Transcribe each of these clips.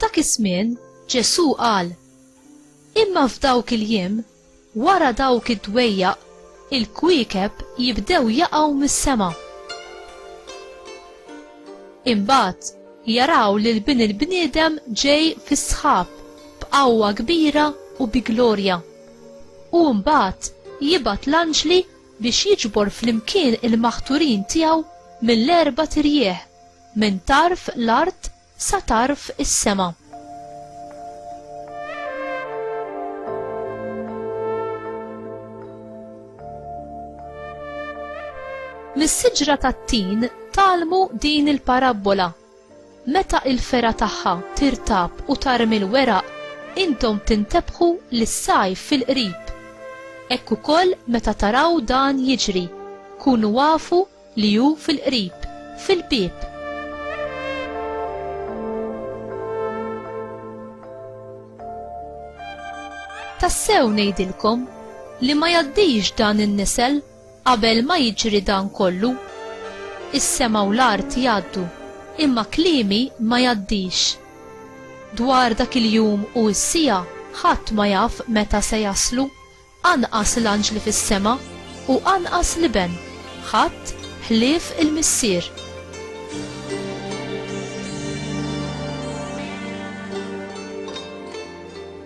F'dak iż-żmien Ġesù qal, Imma f'dawk il-jiem, wara dawk id-dwejjaq, il-kwiekeb jibdew jaqgħu mis-sema. Imbagħad jaraw lil Bin il-bniedem ġej fis-sħab b'qawwa kbira u bi glorja. U mbagħad jibgħat l-anġli biex jiġbor flimkien il-maħturin tiegħu mill-erbat irjieħ, minn tarf l-art sa tarf is-sema. Mis-siġra tat-tin tgħallmu din il-parabbola, Meta l-fergħa tagħha tirtab u tarmi l-weraq, intom tintebħu li s-sajf fil-qrib. Hekk ukoll meta taraw dan jiġri, kunu afu li hu fil-qrib, fil-bieb. Tassew ngħidilkom li ma jgħaddix dan in-nisel qabel ma jiġri dan kollu. Is-sema u l-art jgħaddu, imma kliemi ma jgħaddix. Dwar dak il-jum u s-siegħa ħadd ma jaf meta se jaslu, Anqas l-anġli fis-sema, u anqas l-Iben, ħadd ħlief il-Missier.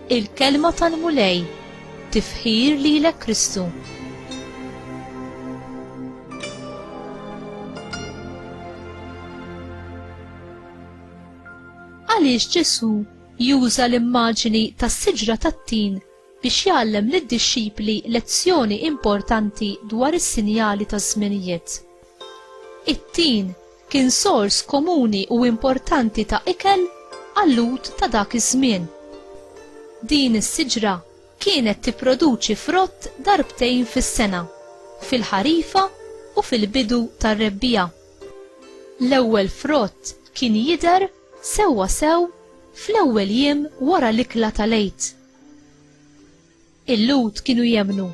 Il-Kelma tal-Mulej, Tifħir lilek Kristu. Għaliex Ġesù juża l-immaġini tas-siġra tat-tin biex jgħallem lid-dixxipli lezzjoni importanti dwar is-sinjali taż-żminijiet. It-tin kien sors komuni u importanti ta' ikel għal-Lhud ta' dak iż-żmien. Din is-siġra kienet tipproduċi frott darbtejn fis-sena, fil-ħarifa u fil-bidu tar-rebbiegħa. L-ewwel frott kien jidher sewwasew fl-ewwel jiem wara l-ikla tal-Għid. Il-Lhud kienu jemmnu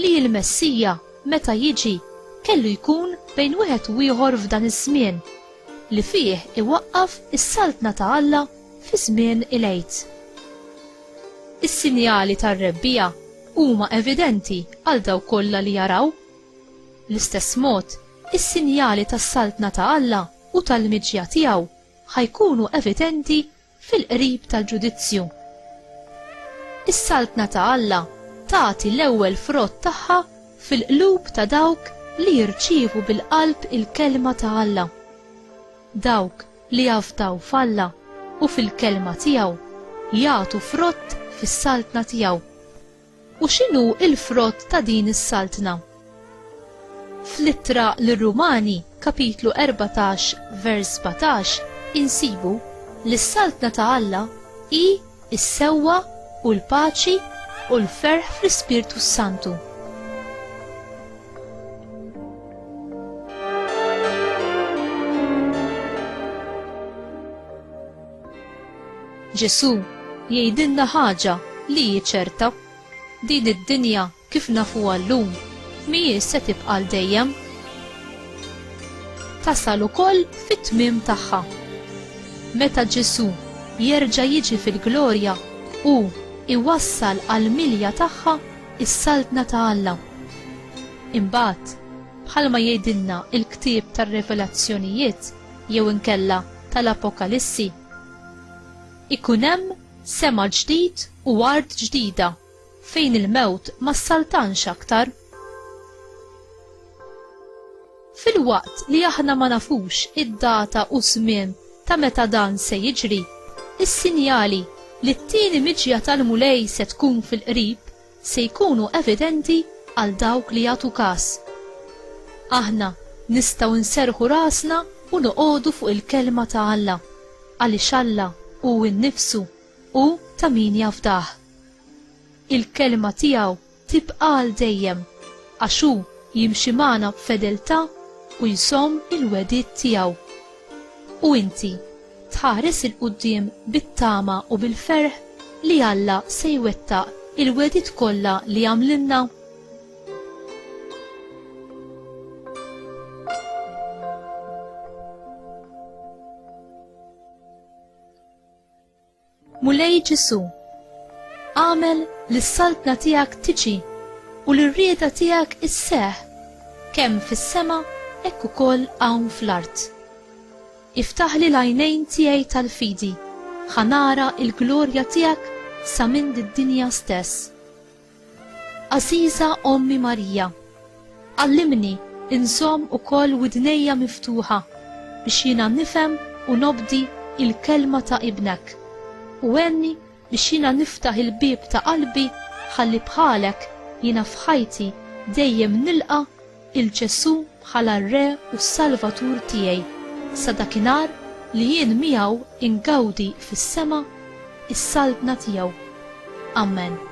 li l-Messija, meta jiġi, kellu jkun bejn wieħed u ieħor f'dan iż-żmien, li fih iwaqqaf is-Saltna ta' Alla fi żmien il-Għid. Is-sinjali tar-rebbiegħa huma evidenti għal dawk kollha li jaraw. Bl-istess mod, is-sinjali tas-Saltna ta' Alla u tal-miġja tiegħu ħa jkunu evidenti fil-qrib tal-ġudizzju. Is-Saltna ta' Alla tagħti l-ewwel frott tagħha fil-qlub ta' dawk li jirċievu bil-qalb il-Kelma ta' Alla. Dawk li jafdaw f'Alla u fil-Kelma tiegħu jagħtu frott fis-Saltna tiegħu. U x'inhu l-frott ta' din is-Saltna? Fl-Ittra lir-Rumani, kapitlu 14, vers 17, insibu li s-Saltna ta' Alla hi s-sewwa u l-paċi u l-ferħ fl-Ispirtu s-Santu. Ġesù jgħidilna ħaġa li hi ċerta, din id-dinja kif nafuha llum mhijiex se tibqa' għal dejjem. Tasal ukoll fit-tmiem tagħha. Meta Ġesù jerġa' jiġi fil-glorja, hu jwassal għall-milja tagħha s-Saltna ta' Alla. Imbagħad, bħalma jgħidilna l-ktieb tar-Rivelazzjonijiet jew inkella tal-Apokalissi, Ikun hemm sema ġdid u art ġdida fejn il-mewt ma ssaltanx aktar. Filwaqt li aħna ma nafux id-data u ż-żmien ta' meta dan se jiġri, is-sinjali li t-tieni miġja tal-Mulej se tkun fil-qrib se jkunu evidenti għal dawk li jagħtu kas. Aħna nistgħu nserrħu rasna u noqogħdu fuq il-Kelma ta' Alla, għaliex Alla hu nnifsu hu ta' min jafdah. Il-Kelma tiegħu tibqa' għal dejjem, għax hu jimxi magħna b'fedeltà u jżomm il-wegħdiet tiegħu. U inti, tħares 'il quddiem bit-tama u bil-ferħ li Alla se jwettaq il-wegħdiet kollha li għamlilna? Mulej Ġesù, agħmel li s-saltna tiegħek tiġi u li r-rieda tiegħek isseħħ kemm fis-sema hekk ukoll hawn fl-art. Iftaħli l-għajnejn tiegħi tal-fidi ħa nara l-glorja tiegħek sa minn did-dinja stess. Għażiża Ommi Marija, għallimni nżomm ukoll widnejja miftuħa biex jiena nifhem u nobdi l-kelma ta' Ibnek, u għenni biex jiena niftaħ il-bieb ta' qalbi ħalli bħalek jiena f'ħajti dejjem nilqa' 'il Ġesù bħala r-Re u s-Salvatur tiegħi sa dakinhar li jien miegħu ingawdi fis-sema s-saltna tiegħu. Ammen.